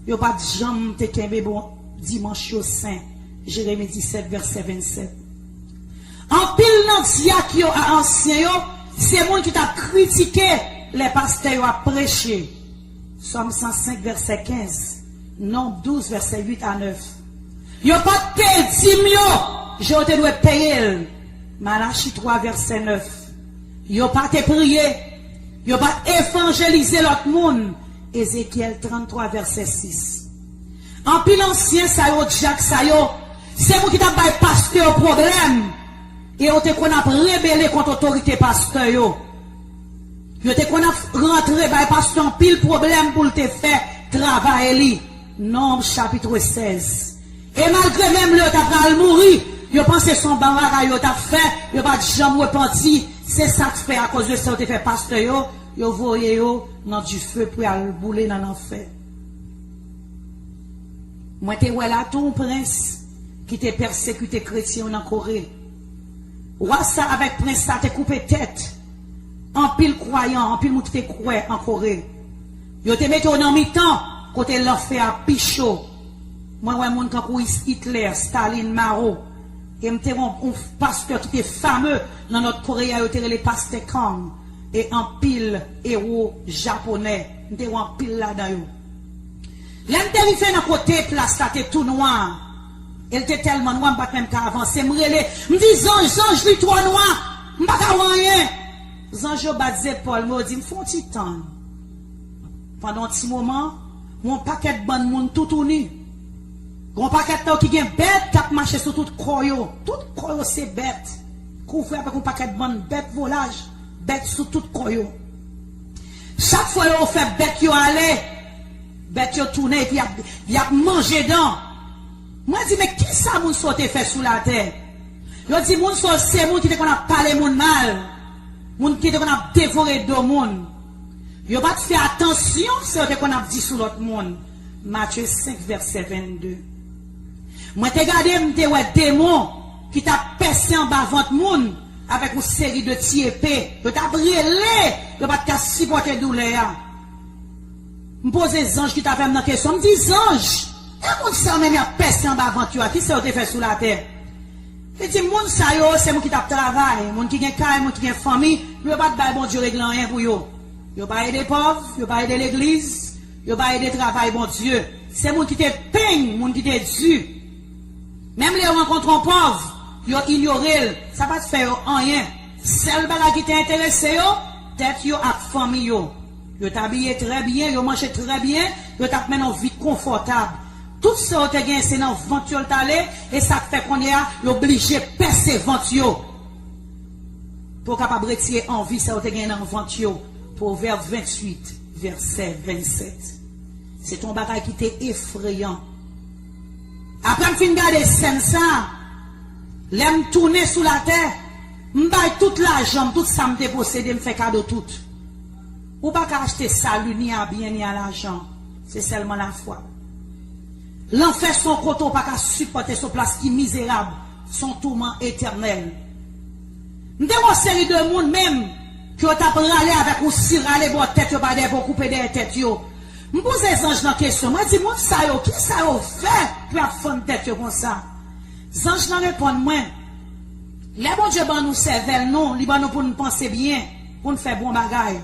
yo pa t janm te kenbe bon dimanch yo sen. Jeremi disèt, vèsè vennsèt. Anpil nan dyak yo ak ansyen yo, se moun ki t ap kritike lè pastè yo ap preche. Sòm san senk, vèsè kenz, Nonb douz, vèsè uit a nèf. Yo pa t peye dim yo, jan yo te dwe peye l. Malachi twa, vèsè nèf. Yo pa te priye. Yo pa t evanjelize lòt moun. Ezekyèl tranntwa, vèsè sis. Anpil ansyen sa yo, dyak sa yo, se moun ki t ap bay pastè yo pwoblèm. E yo te konn ap rebele kont otorite pastè yo. Yo te konn ap rantre bay pastè anpil pwoblèm pou l te fè travay li. Nonb chapit sèz. E malgre menm lè yo ta pral mouri, yo panse se yon bon bagay yo t ap fè, yo pa t janm repanti. Se sa k fè, akoz de sa yo te fè pastè yo, yo voye yo nan dife pou y al boule nan lanfè. Mwen te wè la tou yon prens ki te pèsekite kretyen yo nan Kore. Wa sa avèk prens sa te koupe tèt anpil kwayan, anpil moun ki te kwè an Kore. Yo te mete yo nan mitan kote lanfè a pi cho. Mwen wè moun tankou Hitler, Stalin, Mao. E m te wè yon, yon pastè ki te fame nan Nòt Kore a, yo te rele pastè Kang. E anpil ewo japonè, m te wè anpil ladan yo. Lè m te rive nan kote plas la te tou nwa, e l te tèlman nwa, m pa t menm ka avanse. M rele, m di, "Zanj, zanj, li twò nwa, m pa ka wè anyen." Zanj yo bat zepòl mwen, yo di m, "Fè yon ti tann." Pandan yon ti moman, yon pakèt bann moun toutouni. Gon pakèt nan yo ki gen bèt k ap mache sou tout kò yo. Tout kò yo se bèt. Kouvri avèk yon pakèt bann bèt volaj, bèt sou tout kò yo. Chak fwa yo fè bèt yo ale, bèt yo tounen epi y ap, y ap manje dan. Mwen di, "Men kisa moun sa yo te fè sou latè?" Yo di moun sa yo se moun ki te konn ap pale moun mal, moun ki te konn ap devore do moun. Yo pa t fè atansyon sa yo te konn ap di sou lòt moun. Matye senk, vèsè vennde. Mwen te gade, m te wè demon ki t ap pèse anba vant moun avèk yon seri de ti epe. Yo t ap rele, yo pa t ka sipòte doulè a. M poze zanj ki t avè m nan kesyon, m di, "Zanj, e moun sa yo menm y ap pèse anba vant yo a, kisa yo te fè sou latè?" Li di, "Moun sa yo, se moun ki t ap travay, moun ki gen kay, moun ki gen fanmi, men yo pa t bay Bondye regle anyen pou yo. Yo pa ede pòv, yo pa ede legliz, yo pa ede travay Bondye. Se moun ki te peny, moun ki te di." Menm lè yo rankontre yon pòv, yo inyore l. Sa pa t fè yo anyen. Sèl bagay ki te enterese yo, tèt yo ak fanmi yo. Yo t abiye trè byen, yo manje trè byen, yo t ap mennen yon vi konfòtab. Tout sa yo te gen, se nan vant yo l t ale, e sa k fè kounye a, yo blije pèse vant yo pou yo kapab retire anvi sa yo te gen nan vant yo. Pwovèb venntuit, vèsè vennsèt. Se te yon bagay ki te efreyan. Apre m fin gade sèn sa, lè m tounen sou latè, m bay tout lajan m, tout sa m te posede, m fè kado tout. Ou pa ka achte sali, ni a byen, ni a lajan. Se sèlman lafwa. Lanfè se yon kote ou pa ka sipòte, se yon plas ki mizerab, se yon touman etènèl. M te wè yon seri de moun menm ke yo t ap rale avèk yon si rale bò tèt yo pa dèyè pou yo koupe dèyè tèt yo. M poze zanj lan kesyon, mwen di, "Moun sa yo, kisa yo fè pou y ap fann tèt yo konsa?" Zanj lan reponn mwen, "Lè Bondye ban nou sèvèl nou, li ban nou pou n panse byen, pou n fè bon bagay.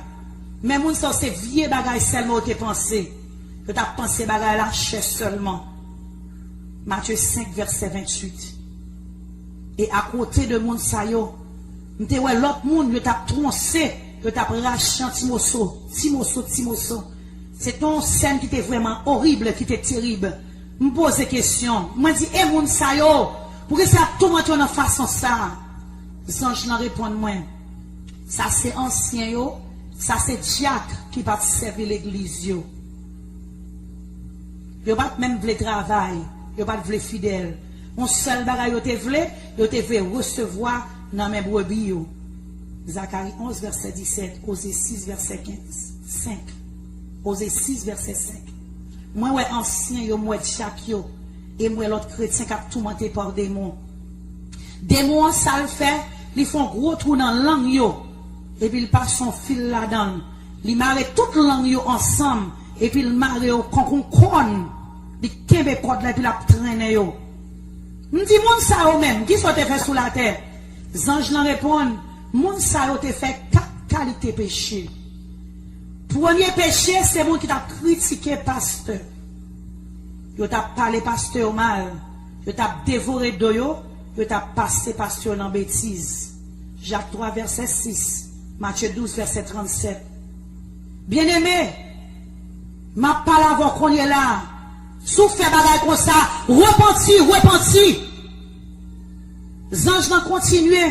Men moun sa yo se vye bagay sèlman yo te panse. Yo t ap panse bagay lachè sèlman." Matye senk, vèsè venntuit. E akote de moun sa yo, m te wè lòt moun, yo t ap twonse, yo t ap rache an ti moso, ti moso, ti moso. Se te yon sèn ki te vrèman orib, ki te terib. M poze kesyon, mwen di, "E moun sa yo, poukisa y ap toumante yo nan fason sa a?" Zanj lan reponn mwen, "Sa se ansyen yo, sa se dyak ki pa t sèvi legliz yo." Yo pa t menm vle travay, yo pa t vle fidèl. Yon sèl bagay yo te vle, yo te vle resevwa nan men brebi yo. Zakari onz, vèsè disèt, Oze sis, vèsè kenz, senk. Oze sis, vèsè senk. Mwen wè ansyen yo, m wè dyak yo, e m wè lòt kretyen k ap toumante pa demon. Demon an, sa l fè, li fè yon gwo twou nan lang yo, epi l pase yon fil ladan l. Li mare tout lang yo ansanm, epi l mare yo kon yon kòn. Li kenbe kòd la, epi l ap trennen yo. M di, "Moun sa yo menm, kisa yo te fè sou latè?" Zanj lan reponn, "Moun sa yo te fè kat kalite peche. Premye peche, se moun ki t ap kritike pastè. Yo t ap pale pastè yo mal. Yo t ap devore do yo, yo t ap pase pastè yo nan betiz. Jak twa, vèsè sis, Matye douz, vèsè trannsèt. Byeneme, m ap pale avè w kounye la a. Si w fè bagay konsa, repanti, repanti. Zanj lan kontinye.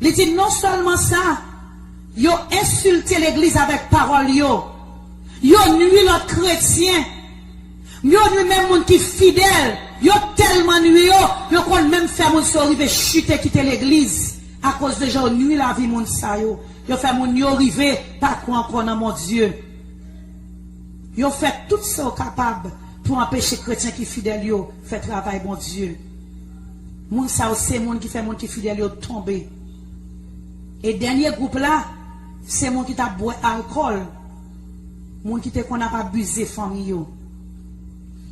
Li di, non sèlman sa, yo ensilte legliz avèk pawòl yo. Yo nwi lòt kretyen. Yo nwi menm moun ki fidèl. Yo tèlman nwi yo, yo konn menm fè moun sa yo rive chite kite legliz akoz de jan yo nwi lavi moun sa yo. Yo fè moun yo rive pa kwè ankò nan Bondye. Yo fè tout sa yo kapab pou anpeche kretyen ki fidèl yo fè travay Bondye. Moun sa yo se moun ki fè moun ki fidèl yo tonbe. E dènye gwoup la, se moun ki t ap bwè alkòl, moun ki te konn ap abize fanmi yo.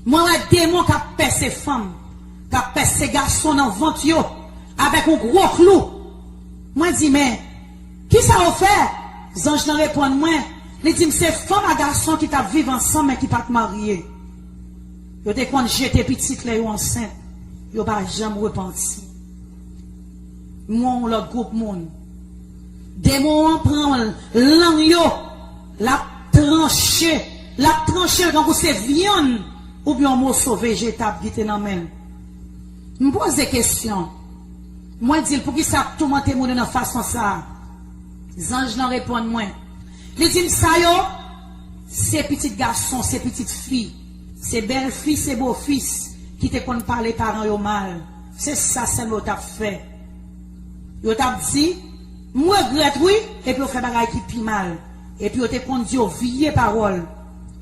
Mwen wè demon k ap pèse fanm, k ap pèse gason nan vant yo avèk yon gwo klou. Mwen di, men, kisa yo fè? Zanj lan reponn mwen, li di m se fanm a gason ki t ap viv ansanm men ki pa t marye. Yo te konn jete pitit lè yo ansent. Yo pa janm repanti. M wè yon lòt gwoup moun. Demon an pran lang yo, l ap tranche, l ap tranche l tankou se vyann oubyen yon moso vejetab ki te nan men l. M poze kesyon. Mwen di l, poukisa ap toumante moun yo nan fason sa a? Zanj lan reponn mwen. Li di m, sa yo, se pitit gason, se pitit fi, se bèlfi, se bofis ki te konn pale paran yo mal. Se sa sèlman yo t ap fè. Yo t ap di, m regrèt wi, epi yo fè bagay ki pi mal. Epi yo te konn di yo vye pawòl.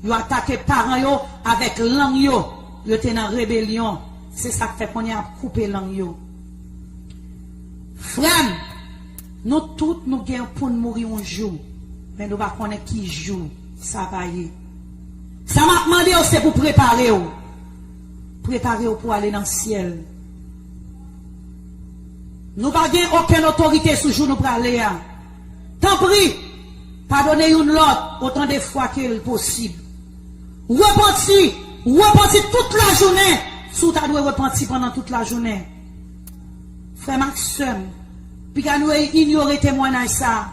Yo atake paran yo avèk lang yo. Yo te nan rebelyon. Se sa k fè kounye a ap koupe lang yo. Frè m, nou tout nou gen pou n mouri yon jou, men nou pa konnen ki jou sa va ye. Sa m ap mande w, se pou prepare w. Prepare w pou ale nan syèl. Nou pa gen okenn otorite sou jou nou prale a. Tanpri, padone youn lòt otan de fwa ke l posib. Repanti, repanti tout lajounen. Si w ta dwe repanti pandan tout lajounen. Frè m ak sè m, piga nou inyore temwanaj sa a.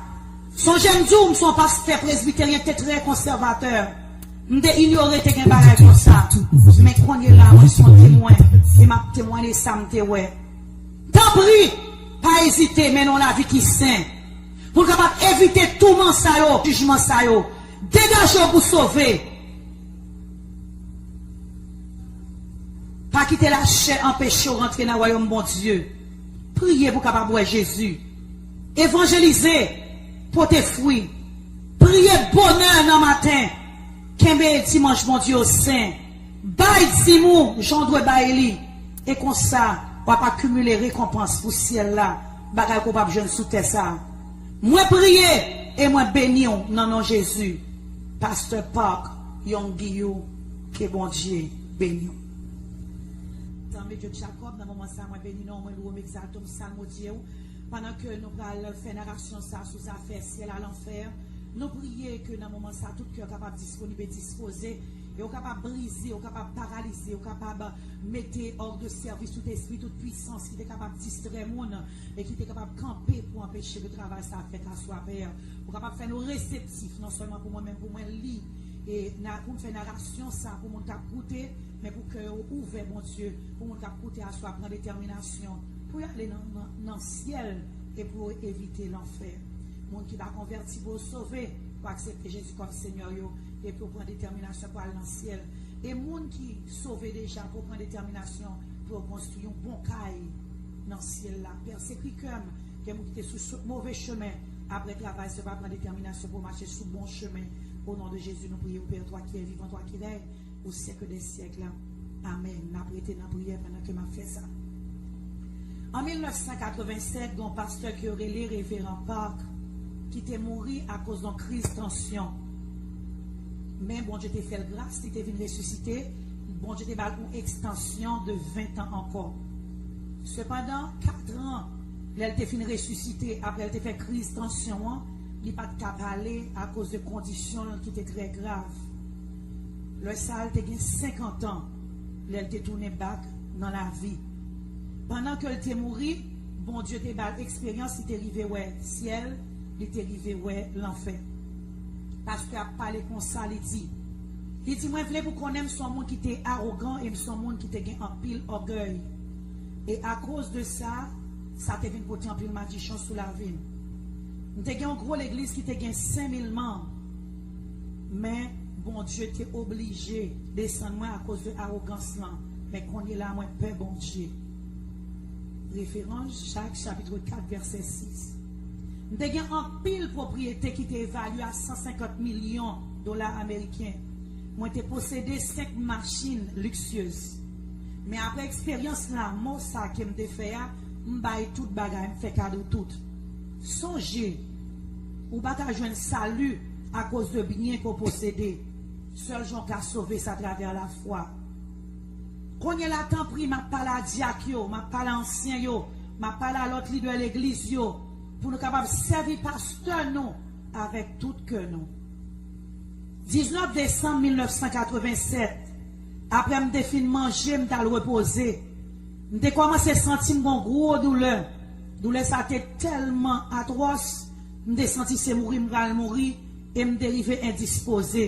Sonje m di w, m se yon pastè presbiteryen ki te trè konsèvatè. M te inyore te gen bagay konsa. Men kounye la, mwen se yon temwen. E m ap temwanye sa m te wè. Tanpri, pa ezite mennen yon lavi ki sen. Pou n kapab evite touman sa yo, jijman sa yo. Degaje w pou sove. Pa kite lachè anpeche w rantre nan wayòm Bondye. Priye pou w kapab wè Jezi. Evanjelize, pote fwi. Priye bonè nan maten. Kenbe dimanch Bondye yo sen. Bay dim ou jan w dwe bay li. E konsa, w ap akimile rekonpans pou syèl la, bagay ke w p ap jwenn sou tè sa a. Mwen priye e mwen beni w nan non Jezi. Pastè Park Young Guillou, ke Bondye beni w. Zanmi Jude Jacob, nan moman sa, mwen beni non w, mwen lwe w, m egzalte w, m salmodye w. Pandan ke nou pral fè narasyon sa sou zafè syèl a lanfè, nou priye ke nan moman sa, tout kè kapab disponib e dispoze, e w kapab brize, w kapab paralize, w kapab mete hors de service tout espri, tout pwisans ki te kapab distrè moun e ki te kapab kanpe pou anpeche ke travay sa fèt aswè, Pè. Ou kapab fè nou reseptif, non sèlman pou mwen, men pou mwen li, e na, pou m fè narasyon sa, pou moun k ap koute, men pou kè yo ouvè, Bondye, pou moun k ap koute aswè pran detèminasyon pou y ale nan, nan, nan syèl e pou yo evite lanfè. Moun ki pa konvèti pou yo sove, pou aksepte Jezi kòm Senyè yo, e pou yo pran detèminasyon pou al nan syèl. E moun ki sove deja, pou yo pran detèminasyon pou yo konstwi yon bon kay nan syèl la. Pè, sekwi kè m, gen moun ki te sou cho-, move chemen, apre travay sa, yo pa pran detèminasyon pou yo mache sou bon chemen. O non de Jezi, nou priye w, Pè, twa ki è vivan, twa ki rèy, au siècle des siècles. Amèn. N ap rete nan priyè pandan ke m ap fè sa. An mil nèf san katrevennsèt, gen yon pastè ke yo rele Reveran Park ki te mouri akoz yon kriz tansyon. Men Bondye te fè l gras, li te vin resisite. Bondye te ba l yon ekstansyon de ven tan ankò. Sepandan, kat an, lè l te fin resisite, apre l te fè kriz tansyon an, li pa t ka pale akoz de kondisyon l ki te trè grav. Lè sa a, l te gen senkant an. Lè l te tounen bak, nan lavi. Pandan ke l te mouri, Bondye te ba l eksperyans, li te rive wè syèl, li te rive wè lanfè. Pastè a pale konsa, li di, li di, mwen vle pou konnen m se yon moun ki te awogan e m se yon moun ki te gen anpil ògèy. E akoz de sa, sa te vin pote anpil madichon sou lavi m. M te gen yon gwo legliz ki te gen senk mil manm. Men Bondye te oblije desann mwen akoz de awogans lan. Men kounye la mwen pè Bondye. Referans, Jak chapit kat vèsè sis. M te gen anpil pwopriyete ki te evalye a san senkant milyon dola ameriken. Mwen te posede senk machin liksyez. Men apre eksperyans lanmò sa ke m te fè a, m bay tout bagay, m fè kado tout. Sonje, ou pa ka jwenn sali akoz de byen ke w posede. Sèl jan w ka sove se atravè lafwa. Kounye la, tanpri, m ap pale a dyak yo, m ap pale a ansyen yo, m ap pale a lòt lidè legliz yo, pou nou kapab sèvi pastè nou avèk tout kè nou. Diznèf desanm mil nèf san katreven sèt, apre m te fin manje, m t al repoze, m te kòmanse santi m gon gwo doulè. Doulè sa te tèlman atwòs, m te santi se mouri m pral mouri, e m te rive endispoze.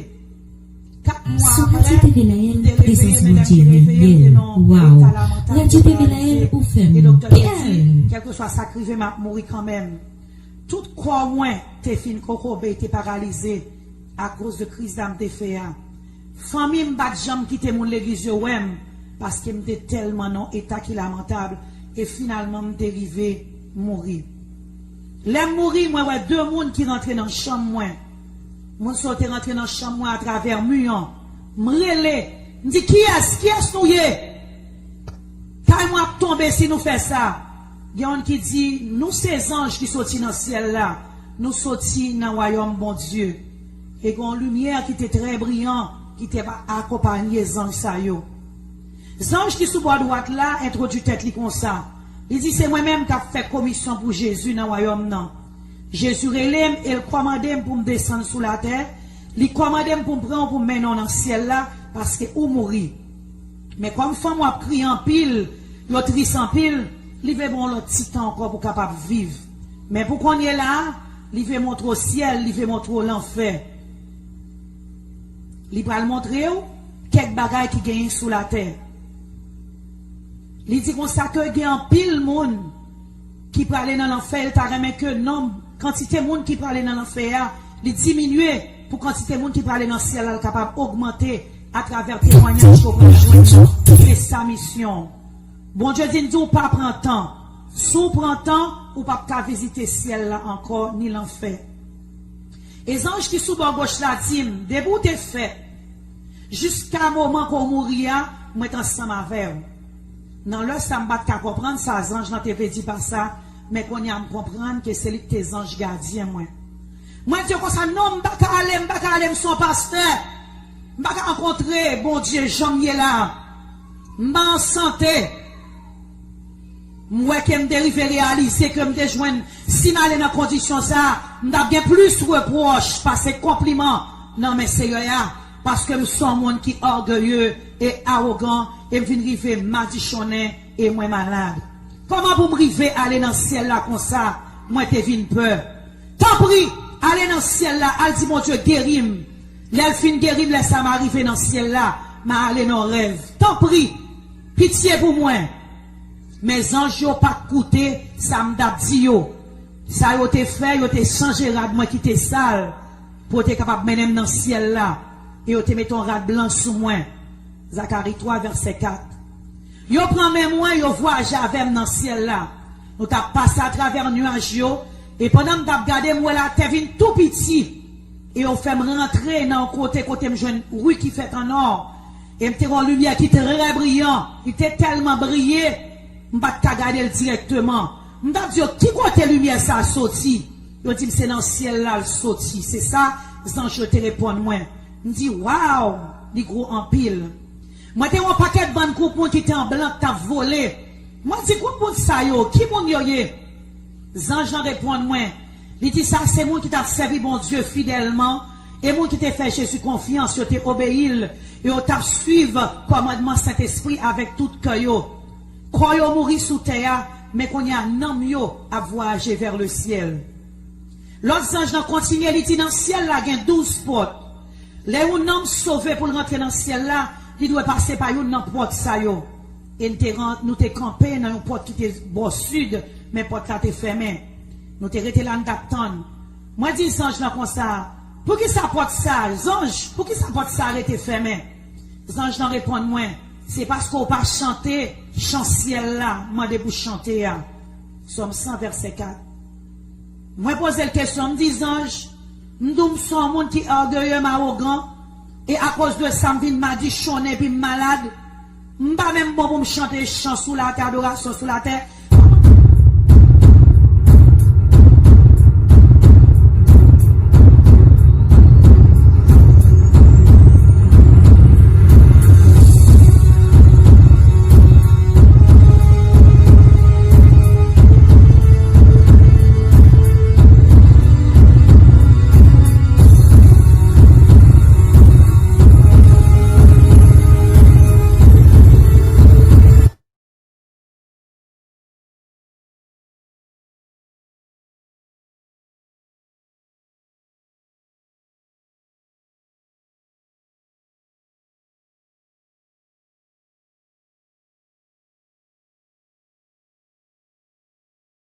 Kat mwa apre, m te reveye, medam te reveye, e non, eta lamantab te paralize. E doktè te di, kèlkeswa sa k rive, m ap mouri kanmenm. Tout kò mwen te fin kokobe, te paralize akoz de kriz la m te fè a. Fanmi m pa t janm kite moun legliz yo wè m, paske m te tèlman nan yon eta ki lamantab, e finalman m te rive mouri. Lè m mouri, mwen wè de moun ki rantre nan chanm mwen. Moun sa yo te rantre nan chanm mwen atravè mi an. M rele, m di, kiyès, kiyès nou ye? Kay mwen ap tonbe si nou fè sa. Gen youn ki di, nou se zanj ki soti nan syèl la, nou soti nan wayòm Bondye. E gen yon limyè ki te trè briyan, ki te akonpanye zanj sa yo. Zanj ki sou bò dwat la entwodui tèt li konsa. Li di, se mwen menm k ap fè komisyon pou Jezi nan wayòm nan. Jezi rele m e l kòmande m pou m desann sou latè. Li kòmande m pou m pran w pou m mennen w nan syèl la, paske ou mouri. Men kòm fanm ou ap kriye anpil, yo tris anpil, li vle ba w yon lòt ti tan ankò pou w kapab viv. Men pou kounye la a, li vle montre w syèl, li vle montre w lanfè. Li pral montre w kèk bagay ki genyen sou latè. Li di konsa ke gen anpil moun ki prale nan lanfè, e l ta renmen ke nonb, kantite moun ki prale nan lanfè a, li diminye pou kantite moun ki prale nan syèl la, l kapab ogmante atravè temwayaj ke w pral jwenn nan. Se sa misyon. Bondye di n di w pa pran tan. Si w pran tan, ou p ap ka vizite syèl la ankò, ni lanfè. E zanj ki sou bò goch la di m, depi w te fèt, jiska moman ke w mouri a, mwen t ansanm avè w. Nan lè sa, m pa t ka konprann sa zanj lan te vle di pa sa, men kounye a m konprann ke se li ki te zanj gadyen mwen. Mwen di yo konsa, non, m pa ka ale, m pa ka ale, m se yon pastè. M pa ka rankontre Bondye jan m ye la. M pa an sante. M wè ke m te rive reyalize ke m te jwenn, si m ale nan kondisyon sa a, m t ap gen plis repwòch pase konpliman nan men Seyè a, paske m se yon moun ki ògeye e awogan, e m vin rive madichonnen e mwen malad. Kòman pou m rive ale nan syèl la konsa? Mwen te vin pè. Tanpri, ale nan syèl la, al di Bondye geri m. Lè l fin geri m, lè sa m a rive nan syèl la, m a ale nan rèv. Tanpri, pitye pou mwen. Men zanj yo pa t koute sa m t ap di yo. Sa yo te fè, yo te chanje rad mwen ki te sal, pou yo te kapab mennen m nan syèl la, e yo te mete yon rad blan sou mwen. Zakari twa, vèsè kat. Yo pran men mwen, yo vwayaje avè m nan syèl la. Nou t ap pase atravè nyaj yo, e pandan m t ap gade, m wè latè vin tou piti. E yo fè m rantre nan yon kote, kote m jwenn ri ki fèt an nò. E m te wè yon limyè ki trè briyan, li te tèlman briye, m pa t ka gade l dirèkteman. M t ap di yo, ki kote limyè sa a soti? Yo di m, se nan syèl la l soti. Se sa zanj yo te reponn mwen. M di, waw, li gwo anpil. Mwen te wè yon pakèt bann gwoup moun ki te an blan k t ap vole. Mwen di, gwoup moun sa yo, ki moun yo ye? Zanj lan reponn mwen, li di, sa se moun ki t ap sèvi Bondye fidèlman, e moun ki te fè Jezi konfyans, yo te obeyi l, e yo t ap suiv kòmandman Sentespri avèk tout kè yo. Kò yo mouri sou tè a, men kounye a nanm yo ap vwayaje vè le syèl. Lòt zanj lan kontinye, li di nan syèl la gen douz pòt. Lè yon nanm sove pou l rantre nan syèl la, li dwe pase pa youn nan pòt sa yo. E n te ran- nou te kanpe nan yon pòt ki te bò sid, men pòt la te fèmen. Nou te rete la, n t ap tann. Mwen di zanj lan konsa, poukisa pòt sa, zanj, poukisa pòt sa rete fèmen? Zanj lan reponn mwen, se paske w pa chante chan syèl la, mande pou chante a. Sòm san, vèsè kat. Mwen poze l kesyon, m di zanj, m di w m se yon moun ki ògeye, m awogan, e akoz de sa m vin madichonnen epi m malad. M pa menm bon pou m chante chan sou latè, adorasyon sou latè,